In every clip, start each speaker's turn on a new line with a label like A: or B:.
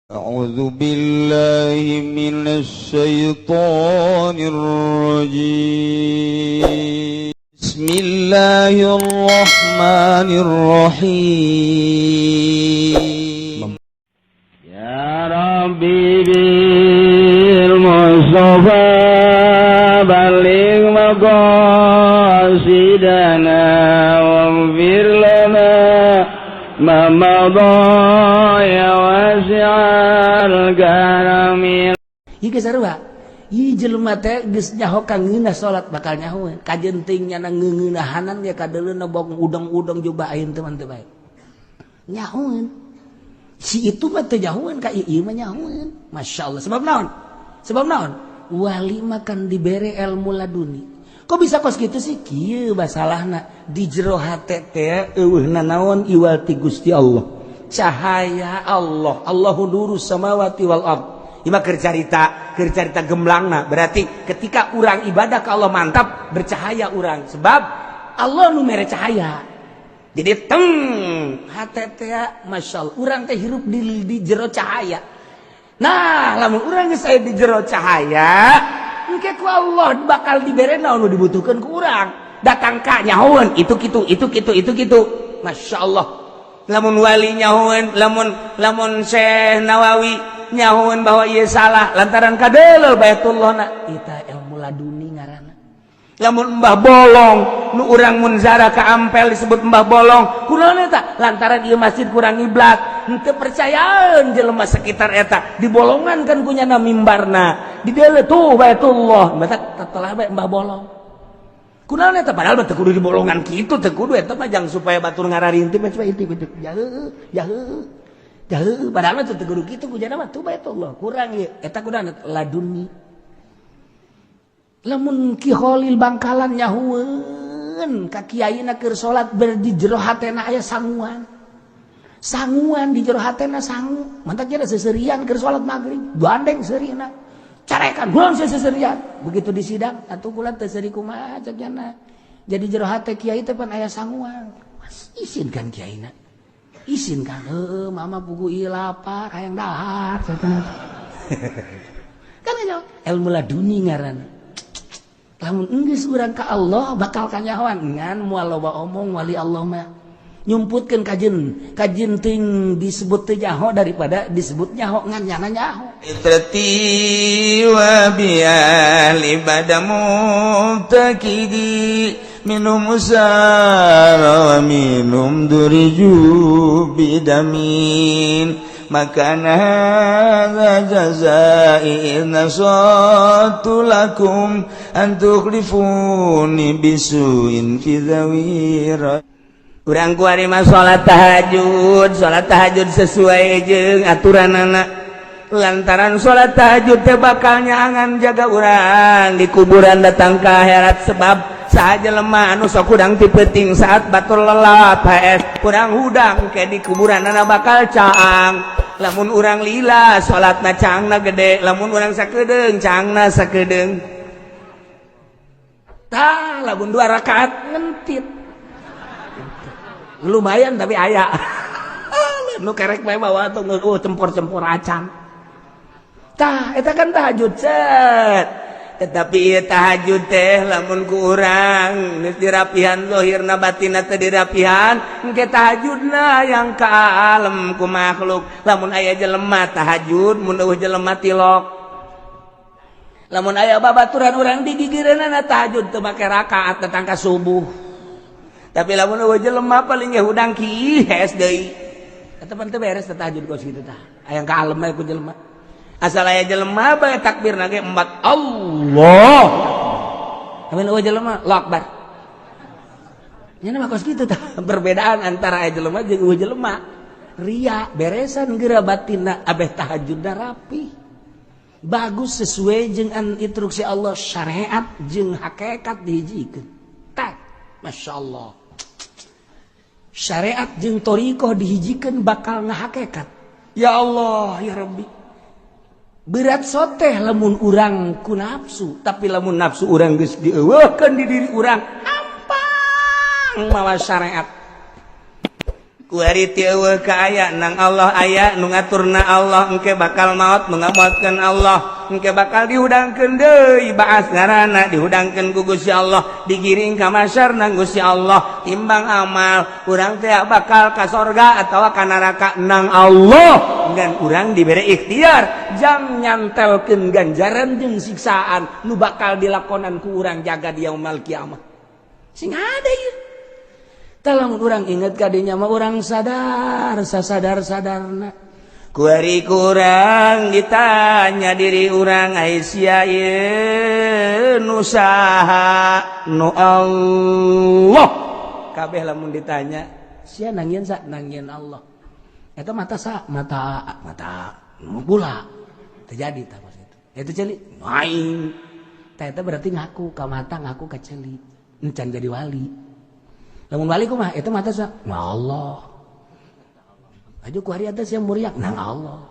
A: أعوذ بالله من الشيطان الرجيم. بسم الله الرحمن الرحيم.
B: يا ربي بالمصطفى بلغ مقاصدنا واغفر لنا ما مضى يا واسع الكرم.
C: Ieu geus sarua. Ieu jelema teh geus nyaho ka ngeunah salat, bakal nyahoeun. Kajeun teuing nyana ngeungeunahanan ge kadeuleuna bong udang-udang juga ayeuna teh mah teu bae. Nyahoeun. Si itu mah teu nyahoeun ka ieu mah nyahoeun. Masya Allah. Sebab naon? Sebab naon? Wali mah kan dibere ilmu laduni. Kok bisa kos kitu sih? Kieu masalahna di jero hate teh euweuhna naon iwal ti Gusti Allah. Cahaya Allah. Allahu nurus samawati wal ard. Ima keur carita gemlangna. Berarti ketika urang ibadah ke Allah mantap, bercahaya urang. Sebab Allah nu mere cahaya. Jadi teng hate teh, Masya Allah, urang teh hirup di jero cahaya. Nah, lamun urang geus aya di jero cahaya, engke ku Allah bakal dibere naon nu dibutuhkeun ku urang. Datang ka nyahoeun itu kitu, itu kitu, itu kitu. Masya Allah. Lamun wali nyahoeun, lamun lamun Syekh Nawawi nyahoeun bahwa ieu salah lantaran kadeuleu Baitullah na, eta ilmu laduni ngaranna. Lamun Mbah Bolong nu urang mun zara ka Ampel disebut Mbah Bolong, kunaon eta? Lantaran ieu masjid kurang ngiblat, henteu percayaan jelema sekitar eta, dibolongan kan kunyana mimbarna, di deuleu tuh Baitullah, mata telah bae Mbah Bolong. Kunaon eta? Padahal mah teu kudu dibolongan kitu, teu kudu, eta mah jang supaya batur ngararinti mah intip intip jauh jauh jauh. Padahal mah teu kudu kitu, kunyana mah tuh Baitullah kurang ieu, eta kunaon? Laduni. Lamun Ki Khalil Bangkalan nyahueun ka kiaina keur salat, ber di jero hatena aya sanguan. Sanguan di jero hatena sangu. Mantak kira seserian keur salat maghrib, gandeng seurina. Carekan, gulon seserian. Begitu di sidang, atuh kula teu seuri kumaha cek jana. Jadi jero hate kiai teh pan aya sanguan. Mas, isin kan kiaina. Isin kan, heueuh mama pugu ieu lapar hayang dahar. Kan ilmu laduni ngaranna. Lamun enggeus urang ka Allah bakal kanyahoan, ngan moal loba omong wali Allah mah. Nyumputkeun kajeun kajeun teuing disebut teu nyaho daripada disebut nyaho ngan nyana nyaho.
A: Itrati wa biali bada mubtakidi minum usara wa minum duriju bidamin makana hadza jazai in nasatu lakum an tukhlifuni bisuin fi dhawira.
B: Urang kuari mah salat tahajud, salat tahajud sesuai jeung aturanana. Lantaran salat tahajud teh bakal nyaangan jaga urang di kuburan datang ke akhirat, sebab saha jelema anu sok hudang ti peuting saat batur lelap HS kurang hudang ke di kuburan ana bakal caang. Lamun urang lila salatna caangna gede, lamun urang sakedeung caangna sakedeung.
C: Tah, lamun dua rakaat ngentit. Lumayan, tapi aya nu kerek bae bawa tuh cempor-cempor acan. Tah, eta kan tahajud set.
B: Tetapi ieu tahajud teh lamun ku urang geus dirapihan zahirna, batinna teh dirapihan, engke tahajudna yang ka alem ku makhluk. Lamun aya jelema tahajud, mun euweuh jelema tilok. Lamun aya babaturan urang digigireunana tahajud teu make rakaat datang ka subuh. Tapi lamun euweuh jelema paling ge hudang kihes deui.
C: Eta pan teu beres tahajud kos kitu tah. Aya ka alem bae ku jelema.
B: Asal aya jelema bae takbirna ge empat Allah.
C: Amun euweuh jelema, Allahu Akbar. Nya mah kos kitu tah. Perbedaan antara aya jelema jeung euweuh jelema. Ria beresan geura batinna abeh tahajudna rapi. Bagus sesuai jeung instruksi Allah, syariat jeung hakikat dihijikeun. Tah, Masya Allah. Syariat jeung thoriqoh dihijikeun bakal ngahakekat. Ya Allah, ya Rabbi. Berat soteh lamun urang ku nafsu,
B: tapi lamun nafsu urang geus dieuweuhkeun di diri urang, hampang mawa syariat. Kuari ti eueuh ka aya nang Allah aya nu ngaturna Allah, engke bakal maot nu ngamaotkeun Allah, engke bakal dihudangkeun deui baas ngaranna dihudangkeun ku Gusti Allah, digiring ka masyar nang Gusti Allah. Timbang amal urang teh bakal ka sorga atawa ka neraka nang Allah, ngan urang dibere ikhtiar jang nyantelkeun ganjaran jeung siksaan nu bakal dilakonan ku urang jaga di yaumul kiamah. Sing ada ieu. Lamun urang inget kadinya mah urang sadar sasadar sadarna. Kuari kurang ditanya diri urang, ai sia ieu nu saha? Nu Allah. Kabeh lamun ditanya, sia nangieun sa? Nangieun Allah. Eta mata sa? Mata mata nu pula terjadi tah maksud itu. Eta ceuli aing tah, eta berarti ngaku ka mata, ngaku ka ceuli, encan jadi wali. Lamun wali kumaha? Eta mata sa? Na Allah. Aju ku hari atas yang muriang nang Allah.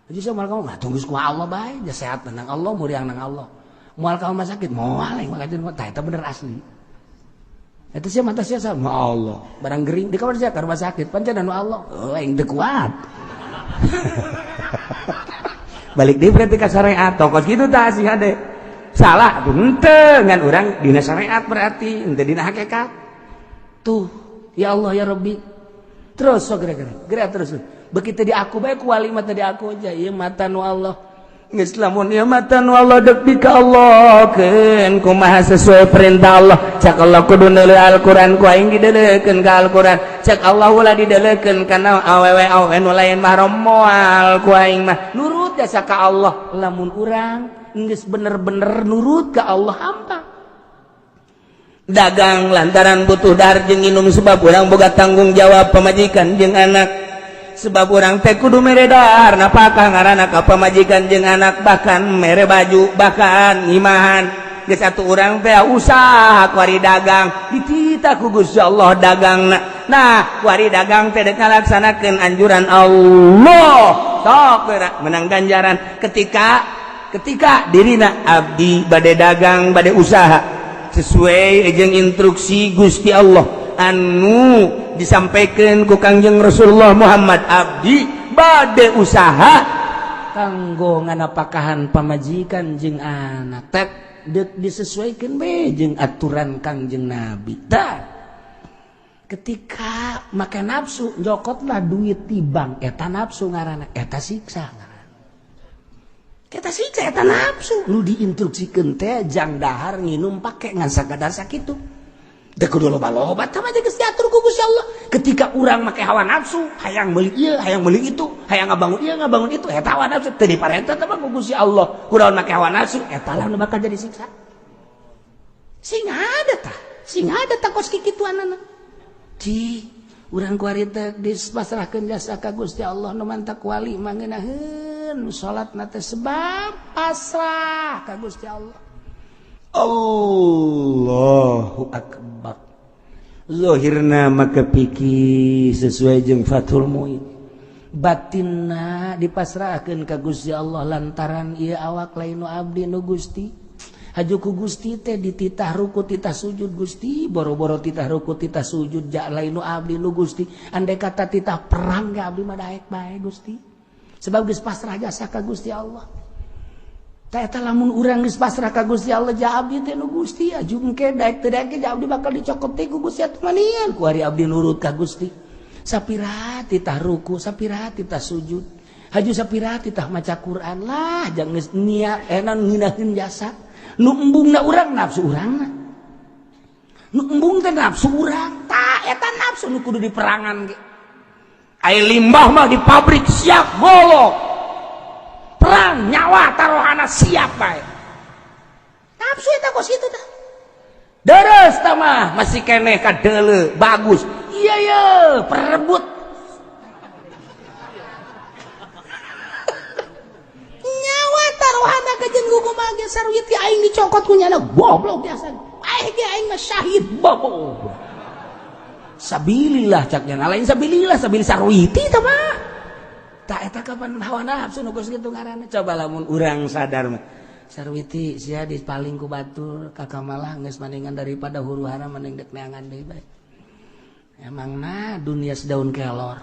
B: Aju sia moal kamu mah tunggu ku Allah bae, ja sehat nang Allah, muriang nang Allah. Moal kamu mah sakit moal yang maka tah eta bener asli. Eta sia mata sia sama Allah. Barang gering di kamar sia ka rumah sakit, pancen anu Allah. Oh, aing teu kuat. Balik deui berarti ka syariat, tokos kitu tah sih hade. Salah tuh henteu, ngan urang dina syariat berarti henteu dina hakikat. Tuh, ya Allah ya Rabbi. Terus so geura-geura. Geura terus. Begitu di aku bae ku wali mah tadi aku aja ieu mata nu Allah. Geus lamun ieu mata nu Allah deuk di ka Allah keun kumaha sesuai perintah Allah. Cak Allah kudu neuleuh Al-Qur'an, ku aing dideulekeun ka Al-Qur'an. Cak Allah ulah dideulekeun kana awewe awewe nu lain mahram, moal ku aing mah. Nurut jasa ka Allah. Lamun urang geus bener-bener nurut ka Allah hampa. Dagang lantaran butuh dahar jeung minum sebab urang boga tanggung jawab pamajikan jeung anak, sebab urang teh kudu mere dahar, napakah ngaranna ka pamajikan jeung anak, bahkan mere baju, bahkan ngimahan. Geus atuh urang teh usaha kuari dagang, dititah ku Gusti Allah dagangna. Nah, kuari dagang teh dek ngalaksanakeun anjuran Allah, sok geura menang ganjaran. Ketika ketika dirina abdi bade dagang, bade usaha sesuai jeung instruksi Gusti Allah anu disampaikan ku Kangjeng Rasulullah Muhammad, abdi bade usaha kanggo nganapakahan pamajikan jeung anak tek dek disesuaikan be jeung aturan Kangjeng Nabi. Tah, ketika make nafsu jokotlah duit di bank, eta nafsu ngaranna, eta siksa ngaranna. Eta siksa, eta nafsu. Nu diinstruksikeun teh jang dahar nginum pake ngan sakadar sakitu. Teu kudu loba-loba, tah mah geus diatur ku Gusti Allah. Ketika urang make hawa nafsu, hayang meuli ieu, hayang meuli itu, hayang ngabangun ieu, ngabangun itu, eta hawa nafsu teu diparentah teh mah ku Gusti Allah. Kunaon make hawa nafsu, eta lah nu bakal jadi siksa. Sing ada tah, sing ada tah kos kikituanana. Ci, urang kuari teh dipasrahkeun jasa ka Gusti Allah, nu mantak wali mah ngeunaheun salat na teh sebab pasrah ka Gusti Allah. Allahu akbar. Zahirna maka pikir sesuai jeung Fathul Muin, batinna dipasrahkeun ka Gusti Allah lantaran ieu awak lain nu abdi, nu Gusti. Haju ku Gusti teh dititah ruku titah sujud, Gusti boro-boro titah ruku titah sujud, ja lain nu abdi, nu Gusti. Andai kata titah perang ge abdi mah daek bae Gusti, sebab geus pasrah jasa ka Gusti Allah. Tah, eta lamun urang geus pasrah ka Gusti Allah, ja abdi teh nu Gusti, aju engke daek teu daek ja abdi bakal dicokot teh ku Gusti atuh manian ku hari abdi nurut ka Gusti. Sapira titah ruku, sapira titah sujud, haju sapira titah maca Quran lah, jangan geus niat enan ngeunaheun jasa. Nu embungna urang nafsu urang, nu embung teh nafsu urang. Tah, eta nafsu nu kudu diperangan ge. Ai limbah mah di pabrik siap golok perang, nyawa taruhana siap bae. Nafsu eta kos kitu tah. Deres tah mah masih keneh kadeuleu bagus, iya ya perebut nyawa taruhana kajen kumaha ge sarwiti aing dicokot ku nyana goblok biasa aing ge aing mah syahid bobo sabilillah cak nyana, lain sabilillah, sabil sarwiti tah mah. Tak, eta kapan hawa nafsu nu geus kitu ngaranna. Coba lamun urang sadar mah, sarwiti sia dipaling ku batur kakak malah geus mendingan daripada huru hara mending dek neangan deui bae.
C: Emang nah dunia sedaun kelor.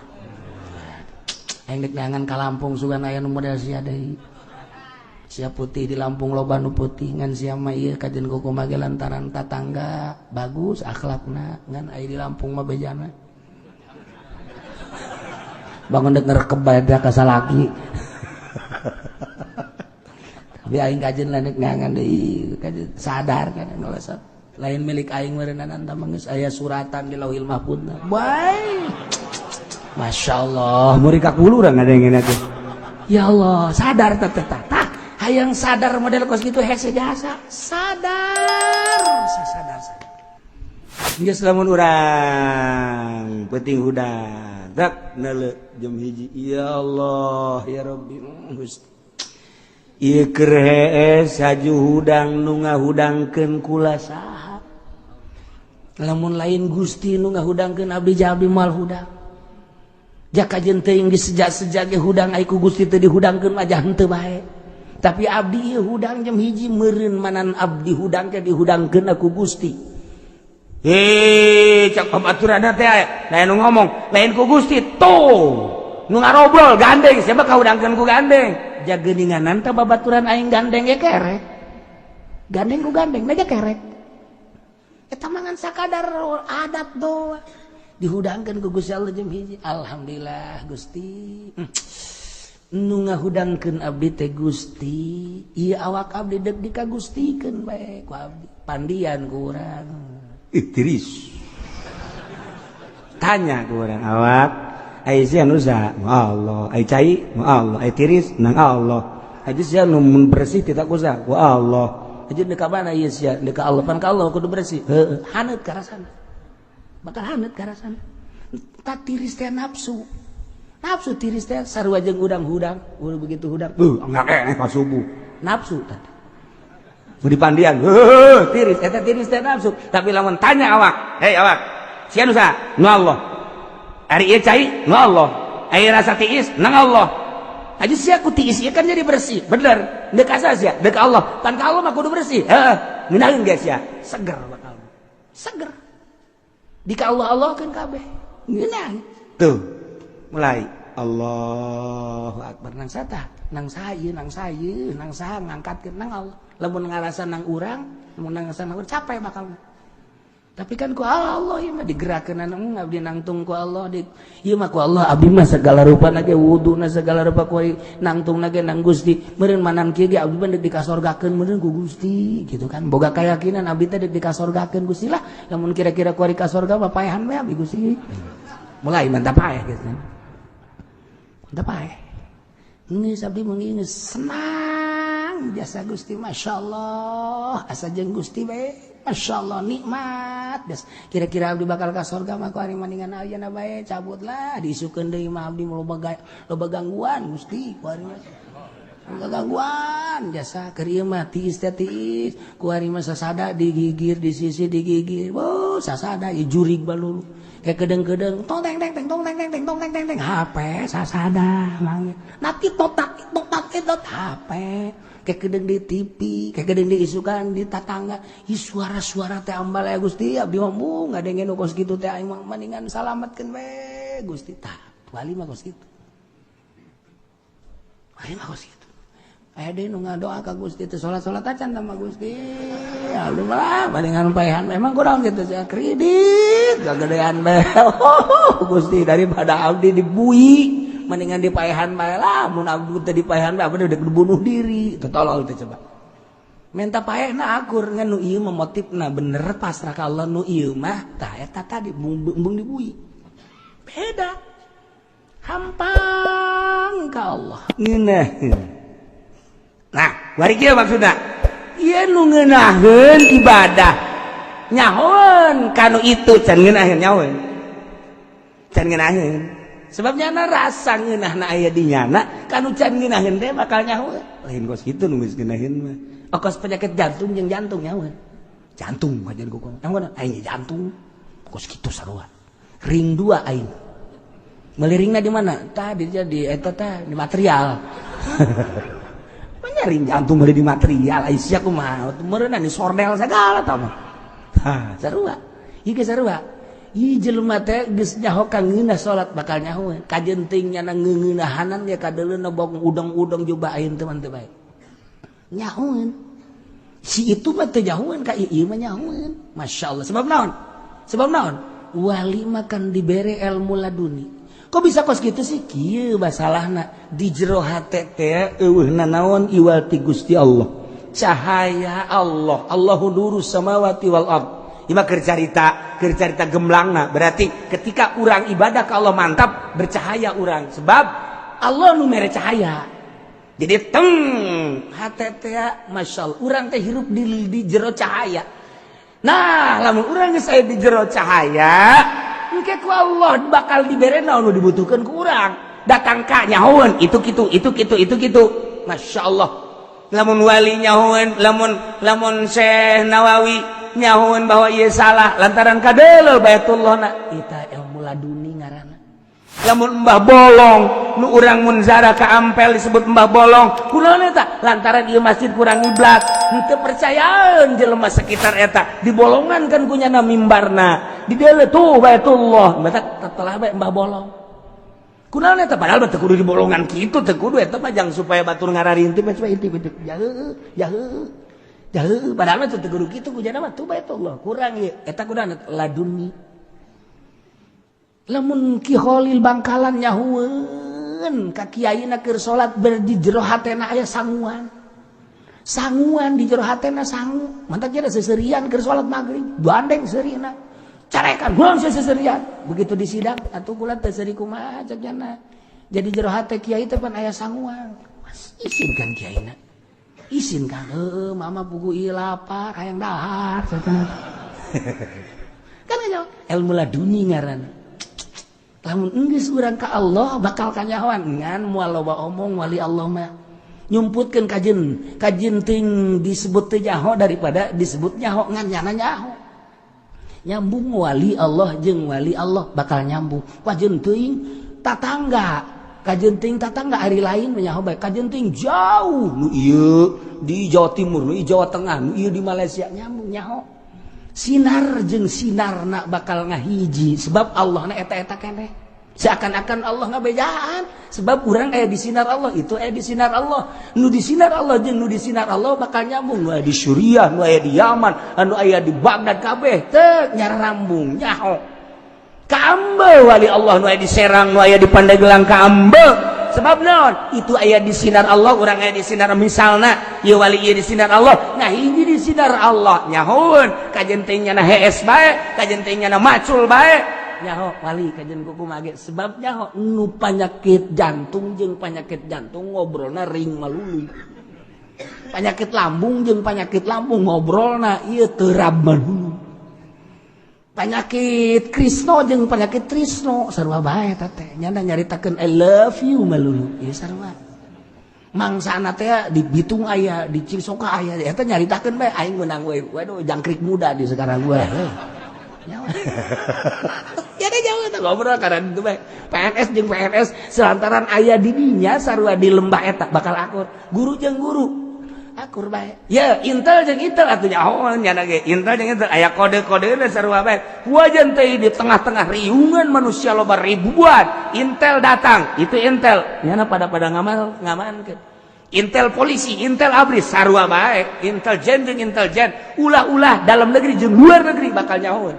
C: Aing dek neangan ka Lampung sugan aya nu model sia deui. Sia putih di Lampung loba nu putih ngan sia mah ieu kajen kumaha ge lantaran tatangga bagus akhlakna ngan aya di Lampung mah bejana. Bangun dek ngerekep bae ka salaki. Tapi aing kajen lah dek neangan deui kajen sadar kan nolesat. Lain milik aing meureunana tah geus aya suratan di Lauhil Mahfudna. Bae. Masya Allah,
B: murid kakulu urang ngadengin teh.
C: Ya Allah, sadar teh teh tah. Hayang sadar model kos kitu hese jasa. Sadar, sadar, sadar.
B: Geus lamun urang penting hudang, dak neuleu jam 1. Ya Allah, ya Rabbi, Gusti. Ieu keur hees haju hudang nu ngahudangkeun kula saha.
C: Lamun lain Gusti nu ngahudangkeun abdi abdi moal hudang. Jaka jeung teuing disejak-sejak ge hudang ai ku Gusti teu dihudangkeun mah henteu bae. Tapi abdi ieu hudang jam 1 meureun manan abdi hudang teh dihudangkeun ku Gusti.
B: Hei, cak pabaturanna teh lain nu ngomong, lain ku Gusti tuh. Nu ngarobrol gandeng, siapa kahudangkeun ku gandeng.
C: Jageuninganan teh babaturan aing gandeng ge kerek. Gandeng ku gandeng aja kerek. Eta mangan sakadar adat doang. Dihudangkeun ku Gusti Allah jam 1. Alhamdulillah Gusti. Nu ngahudangkeun abdi teh Gusti. Ieu awak abdi deuk dikagustikeun bae ku abdi. Pandian ku urang.
B: Ih, tiris. Tanya ku urang awak, ai sia nu saha? Allah. Ai cai? Allah. Ai tiris? Nang Allah. Ai sia nu mun bersih tidak ku saha? Ku Allah.
C: Aja deuk ka mana ieu sia? Deuk ka Allah. Pan ka Allah kudu bersih. Heueuh, haneut karasana. Bakal haneut karasana. Tak tiris teh nafsu. Nafsu tiris teh sarua jeung hudang-hudang, udah begitu hudang.
B: Enggak keneh ka subuh.
C: Nafsu tah.
B: Mun dipandian, heuh, tiris eta tiris teh nafsu. Tapi lamun tanya awak, hei awak, sia nu saha? Nu Allah. Ari ieu cai? Nu Allah. Ari rasa tiis? Nang Allah.
C: Aja sia ku tiis ieu kan jadi bersih. Bener. Deuk ka sia? Deuk ka Allah. Pan ka Allah mah kudu bersih. Heeh.
B: Ngeunaheun ge sia?
C: Seger bakal. Seger. Di ka Allah Allah kan kabeh. Ngeunah.
B: Tuh. Mulai Allahu
C: Akbar nang sata, nang saha nang saha nang saha ngangkatkeun nang Allah. Lamun ngarasa nang urang, lamun ngarasa nang urang capek bakal. Tapi kan ku Allah ieu mah digerakkeun anu abdi nangtung ku Allah di ieu mah ku Allah abdi mah segala rupa ge wuduna segala rupa ku nangtungna ge nang Gusti. Meureun manan kieu ge abdi mah deuk dikasorgakeun meureun ku Gusti gitu kan. Boga keyakinan abdi teh deuk dikasorgakeun Gusti lah. Lamun kira-kira ku ari ka sorga mah paehan we abdi Gusti. Mulai mantap paeh gitu kan. Mantap paeh. Geus abdi mah geus senang jasa Gusti masyaallah asa jeung Gusti bae. Masya Allah nikmat des. Kira-kira abdi bakal ka sorga mah ku ari maningan ayeuna bae cabutlah diisukeun deui mah abdi loba gangguan Gusti ku ari mah loba gangguan jasa keur ieu mah tiis teh tiis ku ari mah sasada digigir di sisi digigir oh sasada ieu jurig balulu kayak kedeng-kedeng tong teng teng teng tong teng teng teng tong teng teng teng HP sasada mangge nati totak totak tot HP kayak kedeng di TV, kayak kedeng di isukan di tatangga, ih suara-suara teh ambal ya Gusti, abdi mah ngadengen nu kos kitu teh aing mah mendingan salametkeun we Gusti. Tah, wali mah kos kitu. Wali mah kos kitu. Aya deui nu ngadoa ka Gusti teh salat-salat acan sama Gusti. Aduh lah, mendingan paehan memang kurang gitu saya kredit gagedean bae. Gusti daripada abdi dibui mendingan dipaehan bae lah, mun abdi teh dipaehan bae abdi udah bunuh diri. Teu tolol teh coba. Minta paehna akur ngan nu ieu mah motifna bener pasrah ka Allah nu ieu mah tah eta tadi embung dibui. Beda. Hampang ka Allah.
B: Ngeunaheun. Nah, bari kieu maksudna. Ieu nu ngeunaheun ibadah. Nyahoeun kanu itu can ngeunaheun nyahoeun. Can ngeunaheun. Sebab nyana rasa ngeunahna aya di nyana, kanu can ngeunaheun teh bakal nyahoeun. Lain kos kitu nu geus ngeunaheun mah.
C: Okos penyakit jantung jeung jantung nyahoeun.
B: Jantung wajan ku
C: nyahoeun aing jantung. Kos kitu sarua. Ring 2 aing. Meuli ringna di mana? Tah di jadi eta tah di material.
B: Ring jantung meuli di material ai sia kumaha? Meureunna di sordel sagala tah mah.
C: Ha, sarua. Ieu ge sarua. Ieu jelema teh geus nyaho ka ngeunah salat bakal nyahoeun. Kajeun teuing nyana ngeungeunahanan ge kadeuleuna bong udang-udang jubah ayeuna teh mah teu bae. Nyahoeun. Si itu mah teu nyahoeun ka ieu mah nyahoeun. Masya Allah. Sebab naon? Sebab naon? Wali mah kan dibere ilmu laduni. Kok bisa kos kitu sih? Kieu masalahna di jero hate teh eueuh nanaon iwal ti Gusti Allah. Cahaya Allah. Allahu nurus samawati wal ard.
B: Ima keur carita gemlangna. Berarti ketika urang ibadah ke Allah mantap, bercahaya urang. Sebab
C: Allah nu mere cahaya.
B: Jadi teng
C: hate teh Masya Allah, urang teh hirup di jero cahaya. Nah, lamun urang geus aya di jero cahaya, engke ku Allah bakal dibere naon nu dibutuhkeun ku urang.
B: Datang ka nyahoeun itu kitu, itu kitu, itu kitu. Masya Allah. Lamun wali nyahoeun, lamun lamun Syekh Nawawi nyahoeun bahwa ieu salah lantaran kadeuleu Baitullah na,
C: eta ilmu laduni ngaranna.
B: Lamun Mbah Bolong nu urang mun zara ka Ampel disebut Mbah Bolong, kunaon eta? Lantaran ieu masjid kurang ngiblat. Henteu percayaan jelema sekitar eta dibolongan kan kunyana mimbarna. Di deuleu tuh Baitullah, batak telah bae Mbah Bolong. Kunaon eta? Padahal mah teu kudu dibolongan kitu, teu kudu eta mah jang supaya batur ngararinti mah supaya intip intip. Jauh, jauh.
C: Jauh, padahal mah teu kudu kitu kunyana mah tuh Baitullah. Kurang ieu eta kunaon laduni. Lamun Ki Kholil Bangkalan nyahueun ka kiaina keur salat ber di jero hatena aya sanguan. Sanguan di jero hatena sangu. Mantak jadi seserian keur salat maghrib, gandeng seurina. Carekan kunaon seserian. Begitu di sidang atuh kula teh seuri kumaha cek jana. Jadi jero hate kiai teh pan aya sanguan. Isin kan kiaina. Isin kan heueuh mama pugu ieu lapar hayang dahar. Kan nyaho ilmu laduni ngaranna. Lamun enggeus urang ka Allah bakal kanyahoan ngan moal loba omong wali Allah mah nyumputkeun kajeun kajeun teuing disebut teu nyaho daripada disebut nyaho ngan nyana nyaho. Nyambung wali Allah jeung wali Allah bakal nyambung. Kajeun teuing tatangga, kajeun teuing tatangga ari lain mah nyaho bae. Kajeun teuing jauh nu ieu di Jawa Timur, nu ieu Jawa Tengah, nu ieu di Malaysia nyambung nyaho. Sinar jeung sinarna bakal ngahiji sebab Allah na eta-eta keneh. Seakan-akan Allah ngabejaan sebab urang aya di sinar Allah, itu aya di sinar Allah. Nu di sinar Allah jeung nu di sinar Allah bakal nyambung. Nu aya di Suriah, nu aya di Yaman, anu aya di Baghdad kabeh teu nyarambung nyaho. Kaambe wali Allah nu aya di Serang, nu aya di Pandeglang kaambe. Sebab naon? Itu aya di sinar Allah, urang aya di sinar misalna, ieu wali ieu di sinar Allah, nah hiji di sinar Allah nyahoeun kajeun teh nyana hees bae, kajeun teh nyana macul bae. Nyaho wali kajeun kumaha ge sebab nyaho nu panyakit jantung jeung panyakit jantung ngobrolna ring malulu. Panyakit lambung jeung panyakit lambung ngobrolna ieu terab malulu. Penyakit Krisno jeung penyakit Trisno sarua bae eta teh nyana nyaritakeun I love you malulu ieu sarua. Mangsana teh di Bitung aya, di Cisoka aya, eta nyaritakeun bae aing meunang we. Waduh jangkrik muda di sekarang gue. Ya deh jauh eta ngobrol karena itu bae. PNS jeung PNS selantaran aya di dinya sarua di lembah eta bakal akur. Guru jeung guru akur bae. Ya Intel jeung Intel atuh nyaho nyana ge Intel jeung Intel aya kode-kodena sarua bae. Wajan teh di tengah-tengah riungan manusia loba ribuan, Intel datang, itu Intel nyana pada-pada ngamal ngamankeun. Intel polisi, Intel ABRI sarua bae, intelijen jeung intelijen, ulah-ulah dalam negeri jeung luar negeri bakal nyahoeun.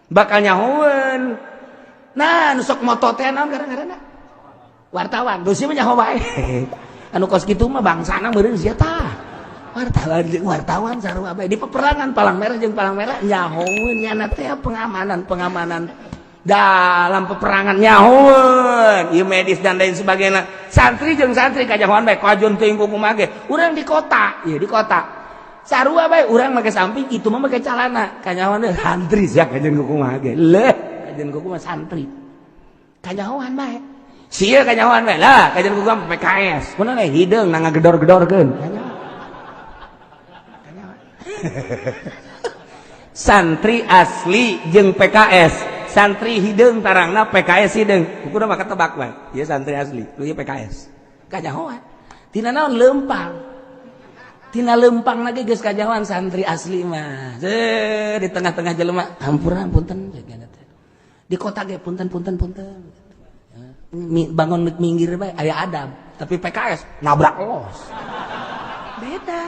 C: Bakal nyahoeun. Nah, nu sok moto teh naon gara-garana? Wartawan, geus mah nyaho bae. Anu kos kitu mah bangsana meureun sia tah. Wartawan jeung wartawan sarua bae di peperangan palang merah jeung palang merah nyahoeun nyana teh pengamanan-pengamanan dalam peperangan nyahoeun ieu medis dan lain sebagainya. Santri jeung santri kajahoan bae kajeun teuing kumaha ge. Urang di kota, ieu di kota. Sarua bae urang make samping itu mah make calana. Kanyahoan teh santri sia kajeun kumaha ge. Leuh, kajeun kumaha santri. Kanyahoan bae. Sia kanyahoan bae lah, kajeun kumaha PKS. Kunaon we hideung na ngagedor-gedorkeun. Kanyahoan. Kanyahoan. Santri asli jeung PKS. Santri hideung tarangna PKS hideung. Kudu mah ketebak bae. Ieu santri asli, lu ieu PKS. Kanyahoan. Tina naon leumpang. Tina lempang lagi geus kajahoan santri asli mah. Di tengah-tengah jelema, hampura punten. Di kota ge punten punten punten. Bangun minggir bae aya adab, tapi PKS nabrak los. Beda.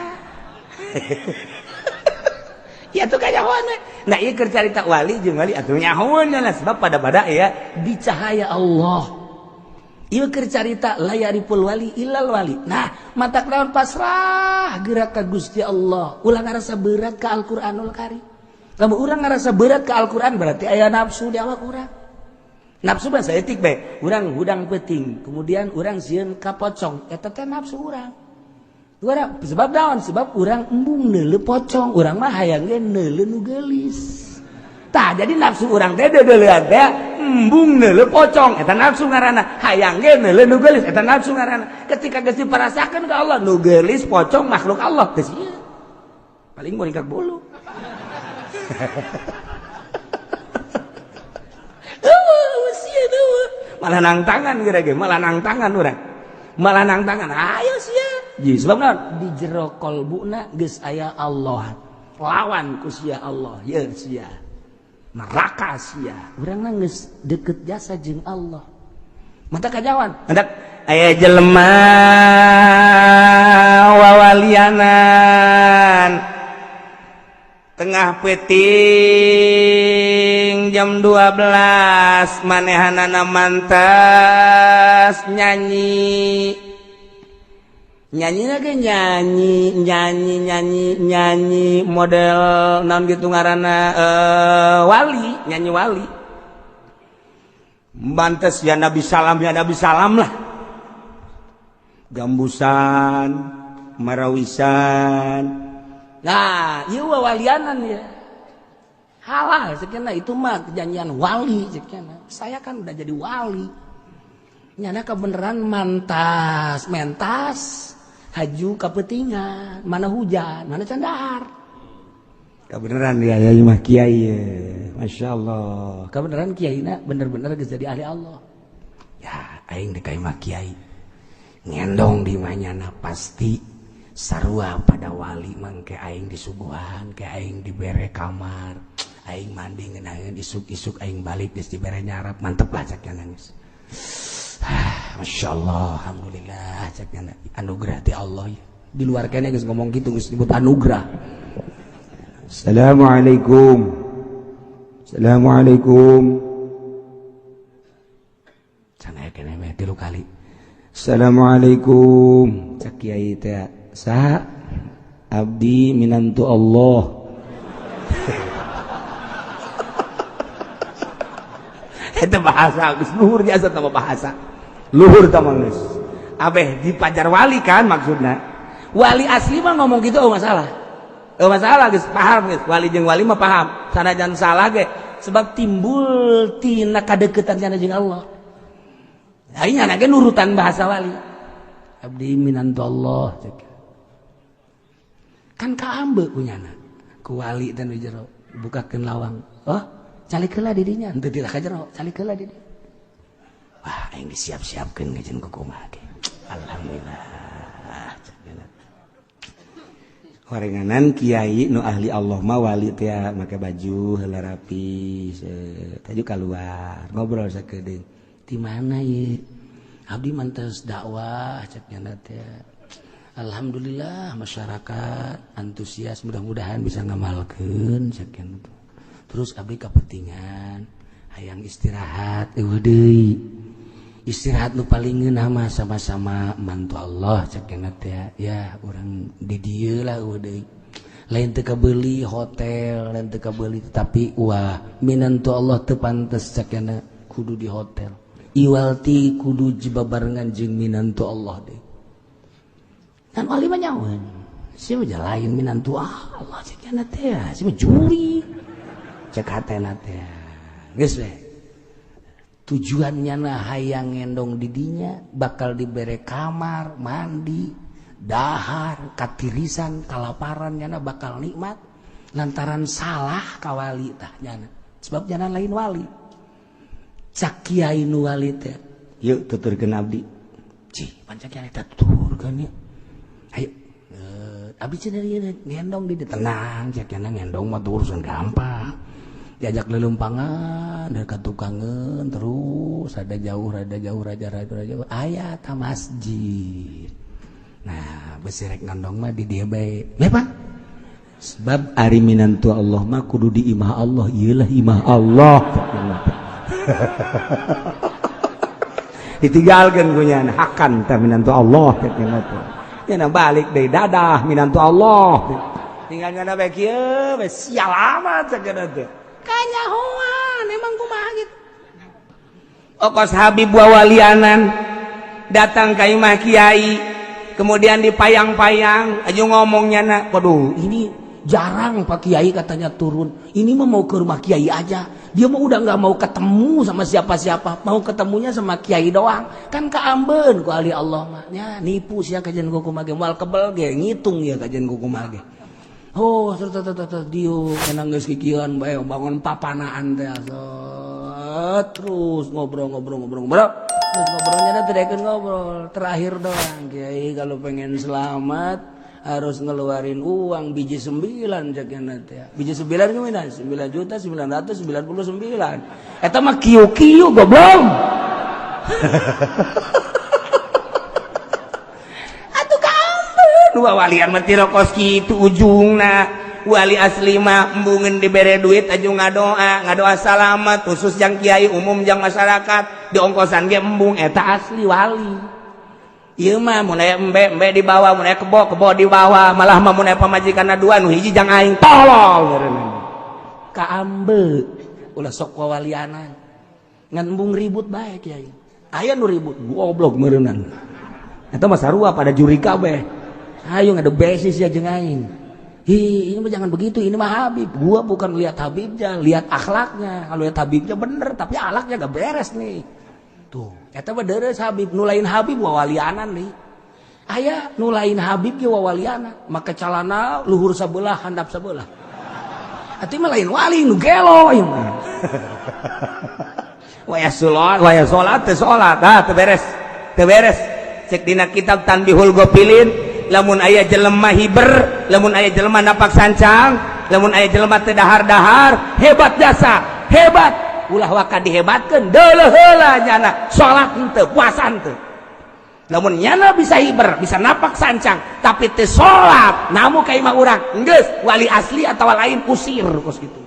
C: Ya tuh kanyahoan we. Nah ieu keur carita wali jeung wali atuh nyahoan lah sebab pada-pada ya di cahaya Allah. Ieu keur carita la yariful wali illal wali. Nah, matak naon pasrah gerak ka Gusti Allah. Ulah ngarasa berat ka Al-Qur'anul Karim. Lamun urang ngarasa berat ka Al-Qur'an berarti aya nafsu di awak urang. Nafsu mah saeutik bae. Urang hudang peuting, kemudian urang sieun ka pocong, eta teh nafsu urang. Urang sebab naon? Sebab urang embung neuleu pocong, urang mah hayang ge neuleu nu geulis. Tah jadi nafsu urang teh deudeulean teh embung neuleu pocong, eta nafsu ngaranna. Hayang ge neuleu nu geulis, eta nafsu ngaranna. Ketika geus diparasakeun ka Allah, nu geulis pocong makhluk Allah geus ieu. Paling moringkak bulu. Eueuh sieun eueuh. Malah nang tangan geura ge, malah nang tangan urang. Malah nang tangan, ayo sia. Ji sebab naon? Di jero kolbuna geus aya Allah. Lawan ku sia Allah, ye sia. Neraka sia. Urang mah geus deket jasa jeung Allah. Mata kajawan.
B: Hendak aya jelema wawalianan tengah peuting jam 12 manehanana mantas nyanyi. Nyanyi lagi nyanyi nyanyi nyanyi nyanyi model naon gitu ngaranna wali, nyanyi wali. Mantas ya Nabi salam lah. Gambusan, marawisan.
C: Nah, ieu wawalianan ya. Halal sekian itu mah perjanjian wali sekian. Saya kan udah jadi wali. Nyana kebenaran mantas, mentas, haju kapetingan, mana hujan, mana candar.
B: Kebenaran ya ya mah kiai ya. Masya Allah.
C: Kebenaran kiai na bener-bener geus jadi ahli Allah. Ya, aing deui mah kiai. Ngendong di manyana pasti sarua pada wali mangke aing disuguhan, ke aing dibere kamar, aing mandi ngeunaheun isuk-isuk aing balik geus dibere nyarap, mantep lah cak nangis. Masya Allah, alhamdulillah cak anugerah ti Allah ya. Di luar kene geus ngomong gitu geus disebut anugerah.
A: Assalamualaikum. Assalamualaikum.
C: Can aya kene meh 3 kali.
A: Assalamualaikum. Cak kiai teh saha? Abdi minantu Allah.
B: Eta bahasa geus luhur jasa tama bahasa. Luhur tama geus. Abeh di pajar wali kan maksudna.
C: Wali asli mah ngomong gitu oh masalah.
B: Oh masalah geus paham geus. Wali jeung wali mah paham. Sanajan salah ge
C: sebab timbul tina kadeukeutan cenah jeung Allah. Aing nya ge nurutan bahasa wali. Abdi minantu Allah cek. Kan kaambe kunyana. Ku wali teh nu jero bukakeun lawang. Oh, calik heula di dinya, henteu tira ka jero, calik heula di dinya. Wah, aing disiap-siapkeun ngajeun ku kumaha ge. Alhamdulillah.
B: Horenganan kiai nu ahli Allah mah wali teh make baju heula rapi, taju keluar ngobrol sakedeung.
C: Di mana ye? Abdi mantes dakwah cek nyana teh. Alhamdulillah masyarakat antusias, mudah-mudahan bisa ngamalkeun cek nyana teh. Terus abdi kapentingan hayang istirahat eueuh deui. Istirahat nu paling ngeunah mah sama-sama mantu Allah cek nyana teh. Ya urang di dieu lah eueuh deui. Lain teu kabeuli hotel, lain teu kabeuli tapi wah minantu Allah teu pantes cek nyana kudu di hotel. Iwalti kudu jibabarengan jeung minantu Allah deui. Kan wali mah nyaweun. Sia mah lain minantu Allah cek nyana teh, sia mah juri. Cek hatena teh. Geus we. Tujuannya na hayang ngendong didinya bakal dibere kamar, mandi, dahar, katirisan, kalaparan nyana bakal nikmat lantaran salah ka wali tah nyana. Sebab nyana lain wali. Cak kiai nu wali teh.
B: Yuk tuturkeun abdi.
C: Cih, pan cak kiai teh tuturkeun ieu. Ayo, abdi cenah ieu ngendong di tenang cak nyana ngendong mah urusan gampang. Diajak lelempangan dari tukangan terus ada jauh raja raja aya ta masjid. Nah besi rek ngondong mah di dieu bae. Lepan
A: sebab ari minantu Allah mah kudu di imah Allah, ieulah imah Allah. Ditinggalkeun ku nyana hakan teh minantu Allah teh nyana balik deui dadah minantu Allah. Tinggal nyana bae kieu bae sial amat sagana teh.
C: Kanyahoan emang kumaha gitu.
B: Okos Habib wawalianan datang ka imah kiai kemudian dipayang-payang aju ngomongnya nak,
C: waduh ini jarang Pak Kiai katanya turun, ini mah mau ke rumah Kiai aja, dia mah udah nggak mau ketemu sama siapa-siapa, mau ketemunya sama Kiai doang, kan kaambeun ku ahli Allah mah nya nipu sia kajian kumaha ge moal kebel ge ngitung ya kajian kumaha ge. Oh, serta dieu enang geus kikieuan bae bangun papanaan teh terus ngobrol terus ngobrolnya teh daekeun ngobrol terakhir doang Kiai kalau pengen selamat harus ngeluarin uang biji 9 cekna teh. Biji 9 gimana? 9.999.000. Eta mah kieu-kieu goblok.
B: Atuh kaambeun walian mah tirokos kitu ujungna. Wali asli mah embungeun dibere duit aju ngadoa salamat khusus jang kiai umum jang masyarakat diongkosan ge embung eta asli wali. Ieu mah mun aya embe embe dibawa, mun aya kebo kebo dibawa, malah mah mun aya pamajikanna dua nu hiji jang aing tolol ngaranna.
C: Kaambe ulah sok wawalianan. Ngan embung ribut bae kiai. Aya nu ribut
A: goblok meureunnan. Eta mah sarua pada juri kabeh.
C: Ayo ngadu besis ya jeung aing. Hi, ini mah jangan begitu, ini mah Habib. Gua bukan lihat Habibnya, lihat akhlaknya. Kalau lihat Habibnya bener, tapi akhlaknya gak beres nih. Tuh, eta mah deres Habib, nu lain Habib wawalianan nih. Aya nu lain Habib ge wawalianan, make calana luhur sabelah handap sabelah. Atuh mah lain wali nu gelo ieu mah.
B: Waya salat, waya salat teu salat, ah teu beres. Teu beres. Cek dina kitab Tanbihul Ghafilin, lamun aya jelema hiber, lamun aya jelema napak sancang, lamun aya jelema teu dahar-dahar, hebat jasa, hebat. Ulah waka dihebatkeun, deuleuh heula nyana salat henteu, puasa henteu. Lamun nyana bisa hiber, bisa napak sancang, tapi teu salat, namu ka imah urang, geus wali asli atawa lain usir kos kitu.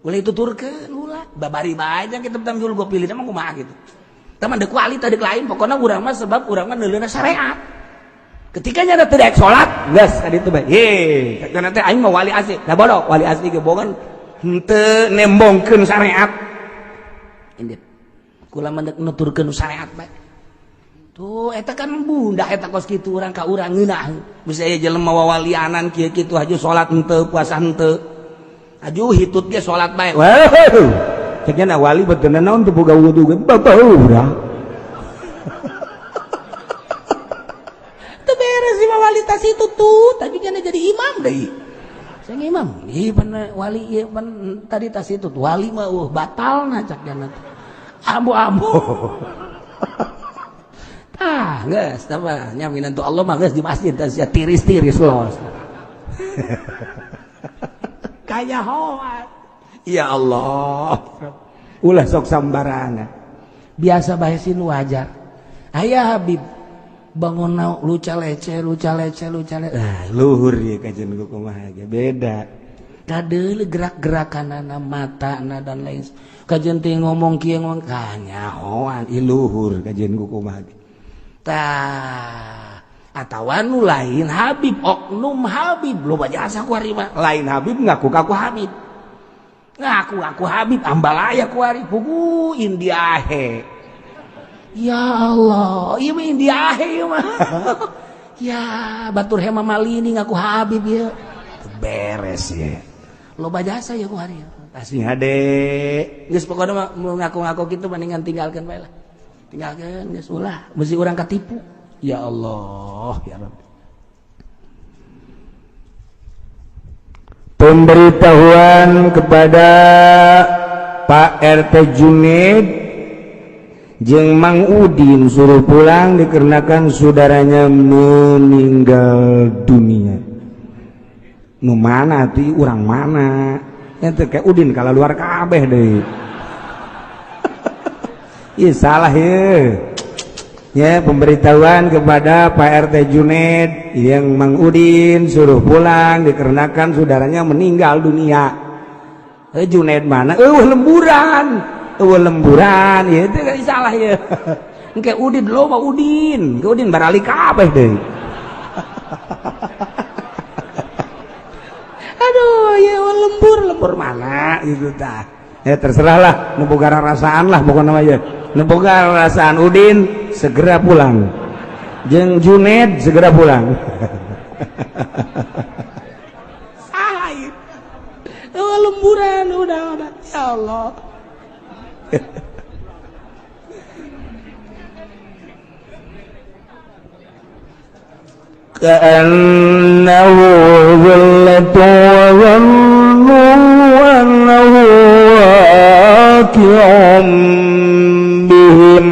C: Ulah dituturkeun ulah, babari bae nya kitab Tanbihul Ghafilin mah kumaha kitu. Teman deuk wali teh deuk lain, pokona urang mah sebab urang mah neuleuna syariat.
B: Ketika nyana teu daek salat, geus ka ditu bae. Heh, kana teh aing mah wali asli. Da bodoh, wali asli ge bogan henteu nembongkeun syariat.
C: Indit. Kula mah deuk nuturkeun syariat bae. Tuh eta kan bunda eta kos kitu urang ka urang ngeunah.
B: Bisa aya jelema wawalianan kieu kitu haju salat henteu, puasa henteu. Aju hitut ge salat bae.
A: Wah. Cek nya wali beuteunan naon teu boga wudu ge babau urang.
C: Teu beres mah wali tas itu tuh, tapi kan jadi imam deui. Saya imam, ieu pan wali ieu pan tadi tas itu wali mah batalna cak nya teh. Ambu-ambu. Ah, geus tah mah nya minantu Allah mah geus di masjid tah sia tiris-tiris los.
B: Kaya hoat. Ya Allah.
A: Ulah sok sambarangan.
C: Biasa bae sin wajar. Aya Habib bangun luca lece luca lece luca lece.
A: Ah, luhur ya kajian kumaha ge beda.
C: Kadeuleu gerak-gerakanana matana dan lain. Kajian teh ngomong kieu ngomong
A: kanyahoan ieu luhur kajian kumaha ge.
C: Tah, atawa nu lain Habib oknum Habib loba jasa ku ari mah.
A: Lain Habib ngaku ka ku Habib.
C: Ngaku aku Habib ambalaya ku ari pugu Indiahe. Ya Allah, ieu mah Indiahe ieu mah. Ya, batur hema malini ngaku Habib ieu.
A: Beres ya.
C: Loba jasa ya ku ari.
A: Asli hade.
C: Geus pokona mah ngaku-ngaku kitu mendingan tinggalkeun bae lah. Tinggalkeun geus ulah, bisi urang katipu. Ya Allah, ya Rabbi.
A: Pemberitahuan kepada Pak RT Junid jeung Mang Udin suruh pulang dikarenakan saudaranya meninggal dunia. Nu mana tuh urang mana? Ente kayak Udin kalau luar kabeh deui. Ih salah ya. Ya, pemberitahuan kepada Pak RT Juned yang Mang Udin suruh pulang dikarenakan saudaranya meninggal dunia. Juned mana? Lemburan. Lemburan. Ya itu kan salah ya. Engke Udin loba Udin. Ke Udin barali kabeh deui. Aduh, ya lembur mana gitu tah. Ya terserahlah, nu boga rasaan lah pokokna mah ya. Nu boga rasaan Udin segera pulang. Jeung Juned segera pulang. Salah ieu. Lemburan udah. Ya Allah.
B: كأنه ظلة وظنوا أنه واقع بهم.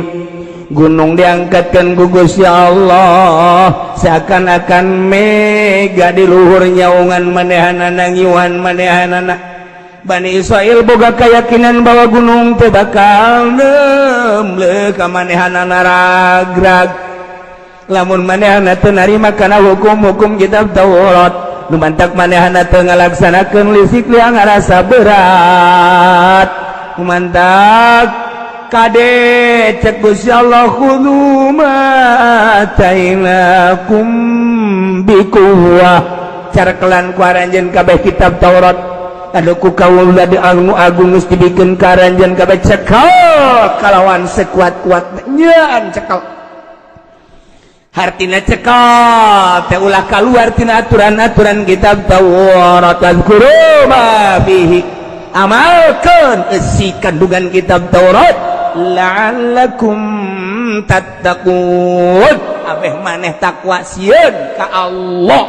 B: Gunung diangkatkan ku Gusti Allah seakan-akan mega di luhur nyaungan manehanana ngiuhan manehanana. Bani Israel boga keyakinan bahwa gunung teh bakal nemle ka manehanana ragrag. Lamun manehna teu narima kana hukum-hukum kitab Taurat, nu mantak manehna teu ngalaksanakeun lisik liang ngarasa berat. Nu mantak kade cek Gusti Allah khudzu ma atainakum biquwwah. Carkelan ku aranjeun kabeh kitab Taurat anu ku kaula di anu agung geus dibikeun ka aranjeun kabeh cekel kalawan sekuat-kuatna nyaan cekel. Hartina cekal teh ulah kaluar tina aturan-aturan kitab Taurat. Tazkuru ma fihi, amalkeun eusi kandungan kitab Taurat la'allakum tattaqun. Abeh maneh takwa sieun ka Allah.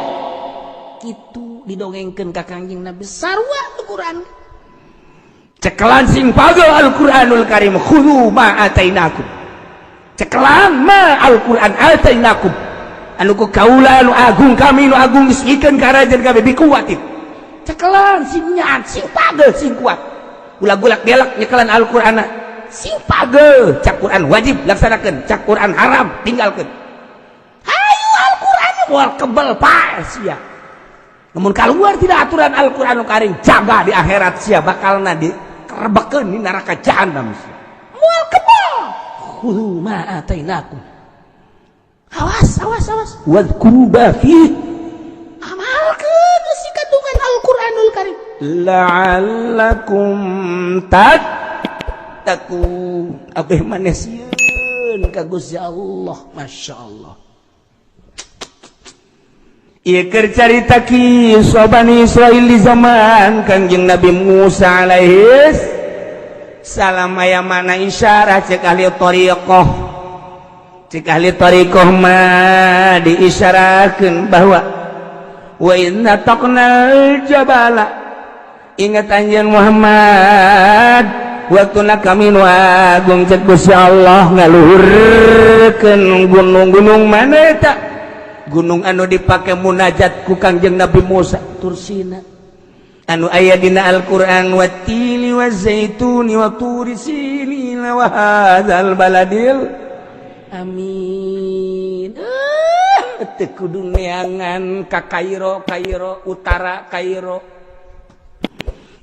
C: Kitu didongengkeun ka Kangjeng Nabi sarua Al-Qur'an.
B: Cekelan sing pageuh Al-Qur'anul Karim, khudhu ma atainakum. Cekelan ma Al-Qur'an atainakum anu ku kaula anu agung kami nu agung geus ikeun ka rajan kami bikuatin. Cekelan sing nyaat sing pageuh sing kuat. Ulah gulak gelak nyekelan Al-Qur'an sing pageuh. Cak Qur'an wajib laksanakeun, cak Qur'an haram tinggalkeun.
C: Hayu Al-Qur'an
B: moal kebel pae sia. Namun keluar tidak aturan Al-Qur'anul Karim, jaga di akhirat sia bakalna dikerebekeun di neraka jahanam sia.
C: Moal kebel. Khudhu ma atainakum. Awas, awas, awas.
B: Wadhkuru ma fihi.
C: Amalkeun eusi kandungan Al-Qur'anul Karim.
B: La'allakum tattaqun. Abeh maneh sieun ka Gusti Allah, masyaallah. Ieu keur carita kisah Bani Israil di zaman Kangjeng Nabi Musa alaihis salam. Aya mana isyarah cek ahli thariqah. Cek ahli thariqah mah diisyarahkeun bahwa wa inna taqnal jabala. Ingat anjeun Muhammad waktuna kami nu agung cek Gusti Allah ngaluhurkeun gunung-gunung mana eta gunung anu dipake munajat ku Kangjeng Nabi Musa Tursina anu aya dina Al-Qur'an watini wazaituni wa turi sinina wa hadzal baladil
C: amin.
B: Teu kudu neangan ka Kairo, Kairo utara Kairo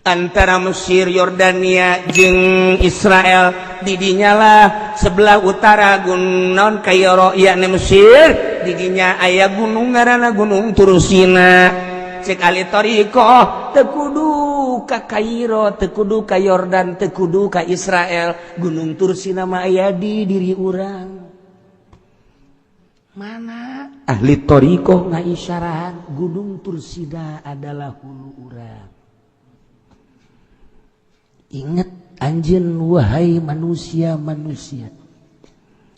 B: antara Mesir, Yordania jeung Israel didinya lah sebelah utara gunung Kairo yakni Mesir didinya aya gunung ngaranna Gunung Tursina. Cek ahli thariqah teu kudu ka Kairo, teu kudu ka Yordan, teu kudu ka Israel, Gunung Tursina mah aya di diri urang. Mana ahli thariqah ngaisyarahan Gunung Tursina adalah hulu urang.
C: Ingat anjeun wahai manusia-manusia,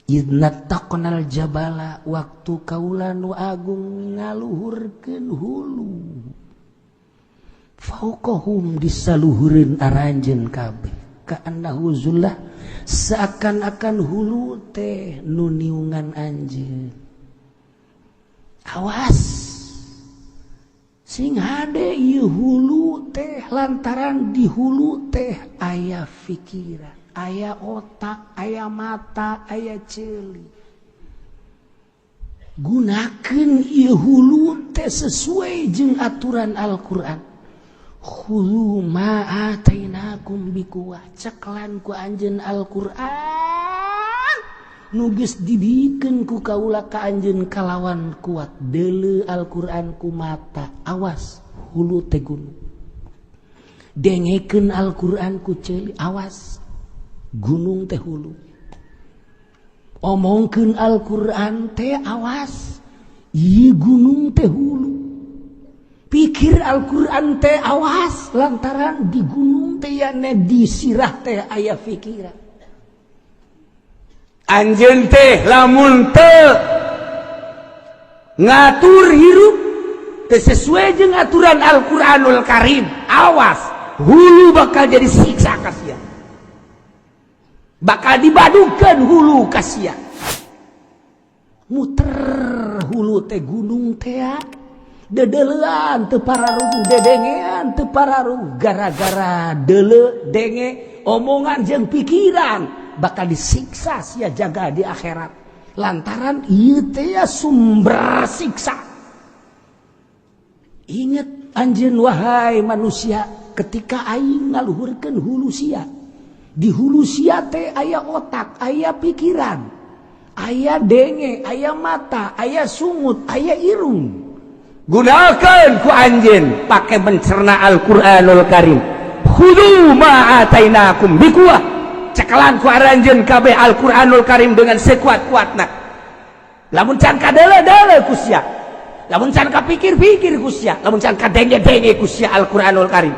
C: idna taqnal jabala waktu kaula nu agung ngaluhurkeun hulu fauqahum disaluhureun aranjeun kabeh kaannahu zullah seakan-akan hulu teh nu niungan anjeun. Awas Sing hade ieu hulu teh lantaran di hulu teh aya pikiran, aya otak, aya mata, aya ceuli. Gunakeun ieu hulu teh sesuai jeung aturan Al-Qur'an. Khudzu ma atainakum biquwah, ceklan ku anjeun Al-Qur'an nu geus dibikeun ku kaula ka anjeun kalawan kuat. Deuleu Al-Qur'an ku mata, awas hulu teh gunung. Dengekeun Al-Qur'an ku ceuli, awas gunung teh hulu. Omongkeun Al-Qur'an teh awas ieu gunung teh hulu. Pikir Al-Qur'an teh awas lantaran di gunung teh yane di sirah teh aya pikiran.
B: Anjeun teh lamun teu ngatur hirup teu sesuai jeung aturan Al-Qur'anul Karim, awas hulu bakal jadi siksa ka sia. Bakal dibadukeun hulu ka sia.
C: Muter hulu teh gunung teh dedelean teu pararuguh, dedengean teu pararuguh, gara-gara deuleu denge omongan jeung pikiran bakal disiksa sia jaga di akhirat lantaran ieu teh sumber siksa. Ingat anjeun wahai manusia, ketika aing ngaluhurkeun hulu sia, di hulu sia teh aya otak, aya pikiran, aya denge, aya mata, aya sungut, aya irung.
B: Gunakan ku anjeun pake mencerna Al-Qur'anul Karim. Khudzu ma atainakum biquwah, cekelan ku aranjeun kabeh Al-Qur'anul Karim dengan sekuat-kuatna. Lamun can kadeule-deule ku sia, lamun can kapikir-pikir ku sia, lamun can kadenge-denge ku sia Al-Qur'anul Karim,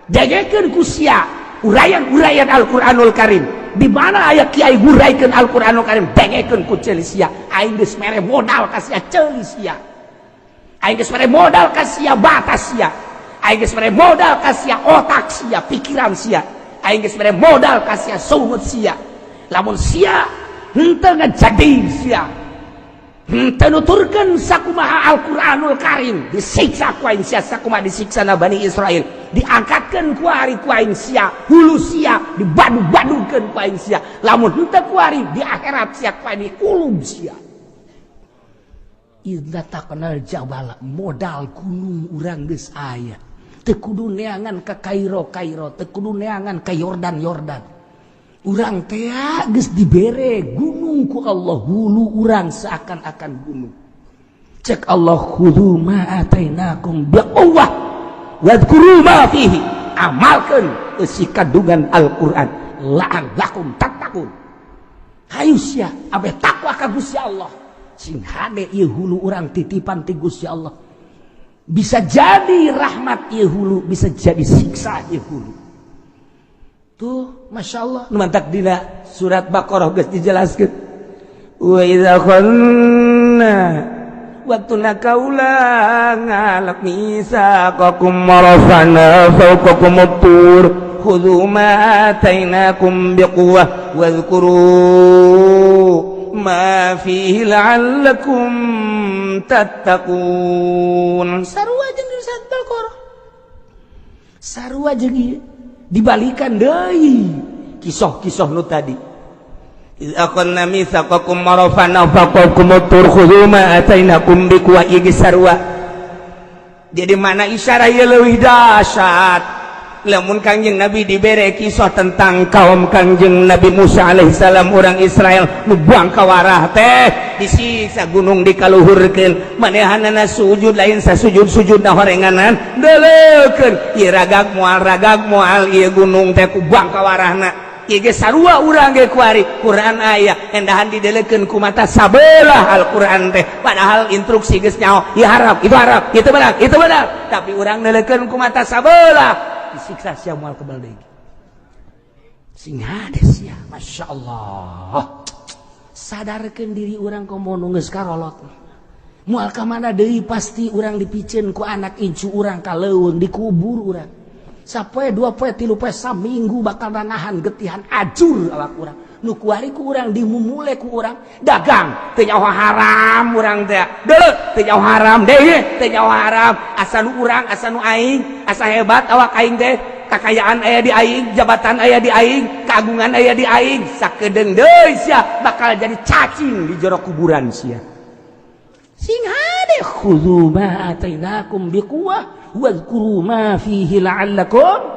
B: dengekeun ku sia uraian-uraian Al-Qur'anul Karim. Di mana aya kiai nguraikeun Al-Qur'anul Karim, dengekeun ku ceuli sia. Aing geus mere modal ka sia ceuli sia, aing geus mere modal ka sia batas sia, aing geus mere modal ka sia otak sia, pikiran sia, aing geus mere modal ka sia sungut sia. Lamun sia henteu ngajadi sia henteu nuturkeun sakumaha Al-Qur'anul Karim, disiksa ku aing sia sakumaha disiksa na Bani Israel. Diangkatkeun ku ari ku aing sia hulu sia, dibadug-badugkeun ku aing sia. Lamun henteu ku ari di akhirat sia ku aing dikulub sia.
C: Idza taqnal jabala, modal gunung urang geus aya. Teu kudu neangan ka Kairo Kairo, teu kudu neangan ka Yordan Yordan. Urang teh geus dibere gunung ku Allah, hulu urang seakan-akan gunung. Cek Allah, khudzu ma atainakum biquwwah
B: wadhkuru ma fihi, amalkeun eusi kandungan Al-Qur'an, la'allakum tattaqun.
C: Hayu sia abeh takwa ka Gusti Allah. Sing hade ieu hulu urang titipan ti Gusti Allah. Bisa jadi rahmat ieu hulu, bisa jadi siksa ieu hulu. Tuh,
B: Masya Allah. Nu mantak dina surat Baqarah geus dijelaskeun. Wa idza khanna waktuna kaula ngalap mitsaqakum warafa'na fawqakum at-tur khudhu ma atainakum biquwwah wadhkuru ma fihi la'allakum tattaqun.
C: Sarua jeung di surat Baqarah. Sarua jeung ieu dibalikan deui
B: kisah-kisah nu tadi. Idz akhadna mitsaqakum warafa'na fawqakum at-tur khudhu ma atainakum biquwwah, ieu geus sarua. Jadi mana isyarah ieu leuwih dahsyat. Lamun Kangjeng Nabi dibere kisah tentang kaum Kangjeng Nabi Musa alaihissalam, orang Israel nu buang kawarah teh disiksa gunung dikaluhurkeun, manehanana sujud lain sasujud sujud na horenganan deuleukeun ieu ragag moal, ragag moal ieu gunung teh ku buang kawarahna. Ieu ge sarua urang ge kuari Quran aya endahan didelekeun ku mata sabelah Al-Quran teh, padahal instruksi geus nyaho ieu harap itu harap itu benar itu benar, tapi urang neuleukeun ku mata sabelah,
C: disiksa sia moal kebal deui. Sing hade sia, Masya Allah. Sadarkeun diri urang komo nu geus karolot. Moal ka mana deui, pasti urang dipiceun ku anak incu urang ka leuweung, dikubur urang. Sapoe, dua poe, tilu poe, saminggu bakal nahan getihan ajur awak urang. Nu kuari ku urang dimumule ku urang dagang teu nyaho haram urang teh. Deuleu teu nyaho haram deui, teu nyaho haram. Asa nu urang, asa nu aing, asa hebat awak aing teh. Kakayaan aya di aing, jabatan aya di aing, keagungan aya di aing. Sakedeung deui sia bakal jadi cacing di jero kuburan sia. Sing hade, khudzu ma atainakum biquwwah wadhkuru ma fihi la'allakum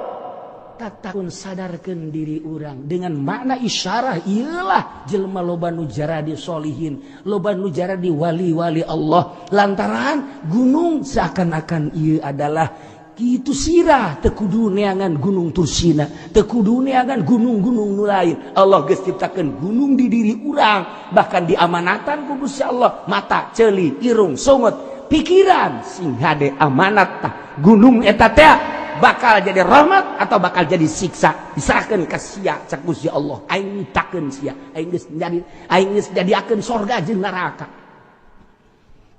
C: tattaqun. Sadarkeun diri urang dengan makna isyarah iyalah jelema loba nu jaradi solihin, loba nu jaradi wali-wali Allah, lantaran gunung seakan-akan ieu adalah kitu sirah, teu kudu neangan gunung Tursina, teu kudu neangan gunung-gunung nu lain. Allah geus ciptakeun gunung di diri urang, bahkan diamanatan ku Gusti Allah mata, ceuli, irung, sungut, pikiran. Sing hade, amanat tah gunung eta teh bakal jadi rahmat atau bakal jadi siksa, diserahkan ke sia. Cak Gusti Allah, aing nyiptakeun sia, aing geus jadi, aing geus jadiakeun sorga jeung neraka.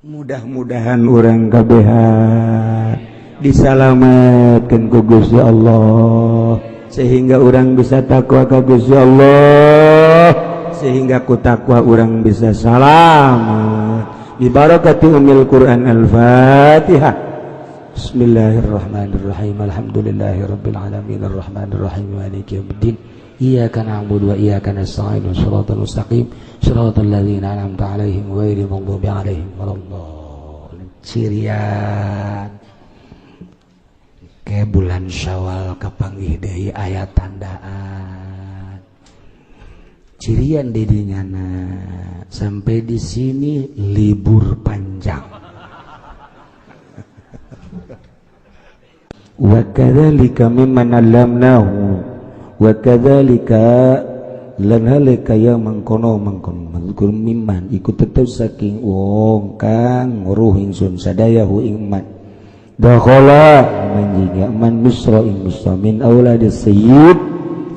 A: Mudah-mudahan urang kabehan disalamatkan ku Gusti Allah sehingga urang bisa takwa ka Gusti Allah, sehingga ku takwa urang bisa salamat. Bibarakati umil Quran, Al-Fatihah. Bismillahirrahmanirrahim. Alhamdulillahirabbil alamin, arrahmanirrahim, maliki yaumiddin. Iyyaka na'budu wa iyyaka nasta'in. Shiratal mustaqim. Shiratal ladzina an'amta 'alaihim ghairil maghdubi 'alaihim waladdallin. Cirian ke bulan Syawal kapanggih deui, aya tandaan cirian didinya. Sampai di sini libur panjang. Wa kadzalika mimman allamnahu wa kadzalika lan halika ya mangkono mangkono mazkur mimman iku tetep saking wong kang nguruh ingsun sadaya hu ing man dakhala manjing ya man Misra ing Misra min aulad sayyid,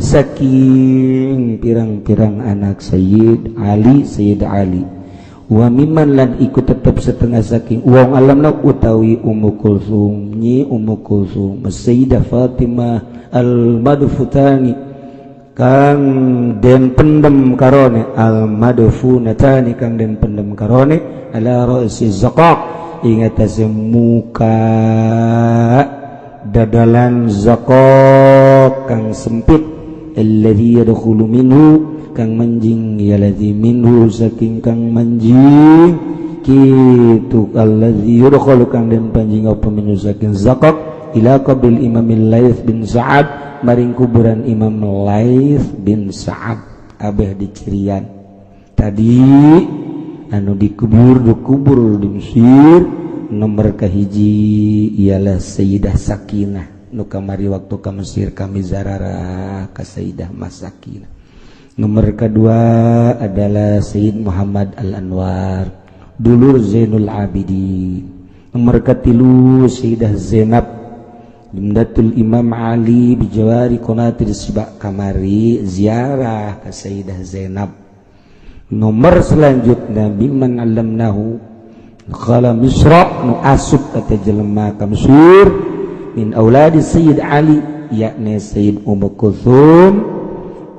A: saking pirang-pirang anak Sayyid Ali, Sayyid Ali. Wa mimman lan iku tetep setengah saking wong alamna utawi Ummu Kulsum, nyi Ummu Kulsum, Sayyidah Fatimah al madfutani kang den pendem karone, al madfunatani kang den pendem karone, ala ra'si zaqaq ing atase muka dadalan zaqaq kang sempit, alladzi yadkhulu minhu kang manjing ya ladzi minhu saking kang manjing kitu, alladzi yudkhalu kang den panjing apa minhu saking zaqaq ila qabril Imam Laits bin Sa'ad maring kuburan Imam Laits bin Sa'ad. Abeh dicirian tadi anu dikubur, dikubur di Mesir, nomor kahiji ialah Sayyidah Sakinah, nu kamari waktu ka Mesir kami zararah ka Sayyidah Masakinah. Nomor kedua adalah Sayyid Muhammad Al-Anwar, dulur Zainul Abidin. Nomor katilu Sayyidah Zainab Ibnatul Imam Ali bijawari Qanatir Sibak, kamari ziarah ke Sayyidah Zainab. Nomor selanjutnya biman allamnahu khala Misra nu asup kata jelema ka Mesir min auladi Sayyid Ali, yakni Sayyid Ummu Kulthum.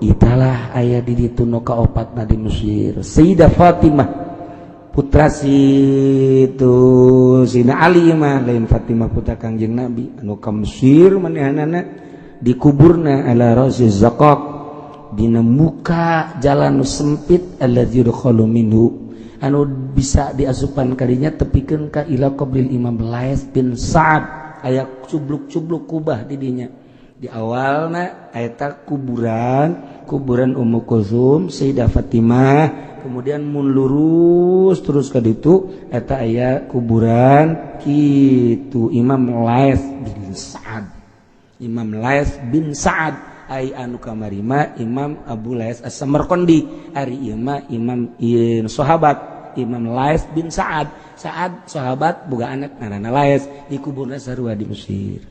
A: Italah aya di ditu nu kaopatna di Mesir, Sayyidah Fatimah putra si itu Sina Ali mah, lain Fatimah putra Kangjeng Nabi, anu ka Mesir manehanana dikuburna ala rasi zaqaq dina muka jalan nu sempit, alladzi yudkhalu minhu anu bisa diasupan kadinya tepikeun ka ila qabril Imam Laits bin Sa'ad. Aya cubluk-cubluk kubah di dinya. Di awalna eta kuburan, kuburan Ummu Kulsum, Sayyidah Fatimah, kemudian mun lurus terus ke ditu eta aya kuburan kitu Imam Laits bin Sa'ad. Imam Laits bin Sa'ad ai anu kamari mah Imam Abu Lais As-Samarqandi, ari ieu mah Imam ieu sahabat Imam Lais bin Sa'ad. Sa'ad sahabat boga anak ngaranna Lais, dikuburna sarua di Mesir.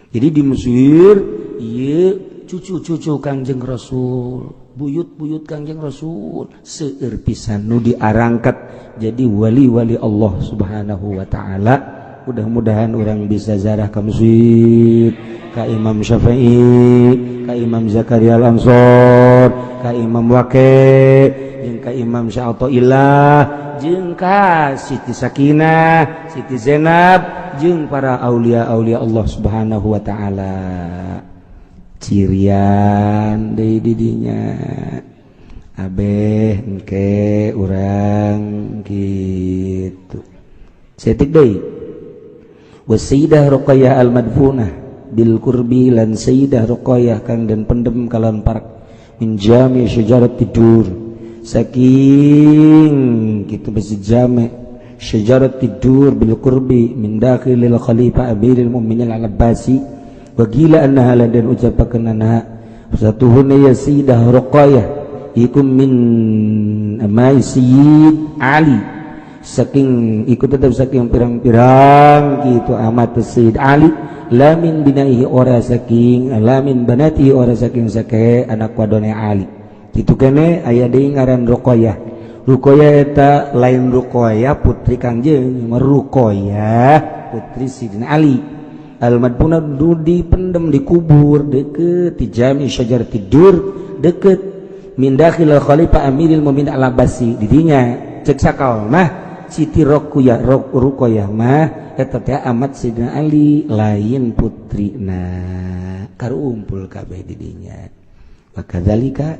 A: Jadi di Mesir ieu cucu-cucu Kangjeng Rasul, buyut-buyut Kangjeng Rasul seueur pisan nu diarangkat jadi wali-wali Allah Subhanahu wa taala. Mudah-mudahan urang bisa zarah ke Mesir, ka Imam Syafi'i, ka Imam Zakaria Al-Ansor, ka ka Imam Wake, jeung ka Imam Sya'atoillah, jeung ka Siti Sakinah, Siti Zainab, jeung para aulia-aulia Allah Subhanahu wa taala. Cirian deui didinya. Abeh engke urang gitu. Setik deui. Wasayyidah Ruqayyah al-madfunah bil qurbi lan Sayyidah Ruqayyah kang den pendem kalawan parek min jami syajarat tidur saking kitu besi jame syajarat tidur bil qurbi min dakhilil khalifah amiril mu'minin al-abbasi wa qila annaha lan den ucapakeun anha satuhuna ya Sayyidah Ruqayyah iku min amai Sayyid Ali saking iku tetep saking pirang-pirang gitu amat Sayyid Ali lamin binaihi ora saking lamin banati ora saking sake anak wadone Ali kitu kene aya deui ngaran Ruqayyah. Ruqayyah eta lain Ruqayyah putri Kangjeng, Ruqayyah putri Sidina Ali al-madfuna dudi pendem dikubur deket di jami syajar tidur deket min dakhil khalifah amiril mu'minin al-abbasi. Didinya cek sakal mah Siti Ruqayyah Ruqayyah mah eta teh amat Sidina Ali lain putrina karumpul kabeh didinya. Wa kadzalika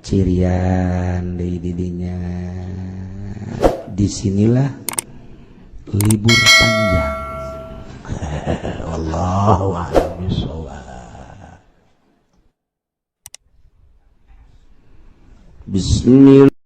A: cirian deui didinya. Disinilah libur panjang. Wallahu a'lam bishawab. Bismillahirrahmanirrahim.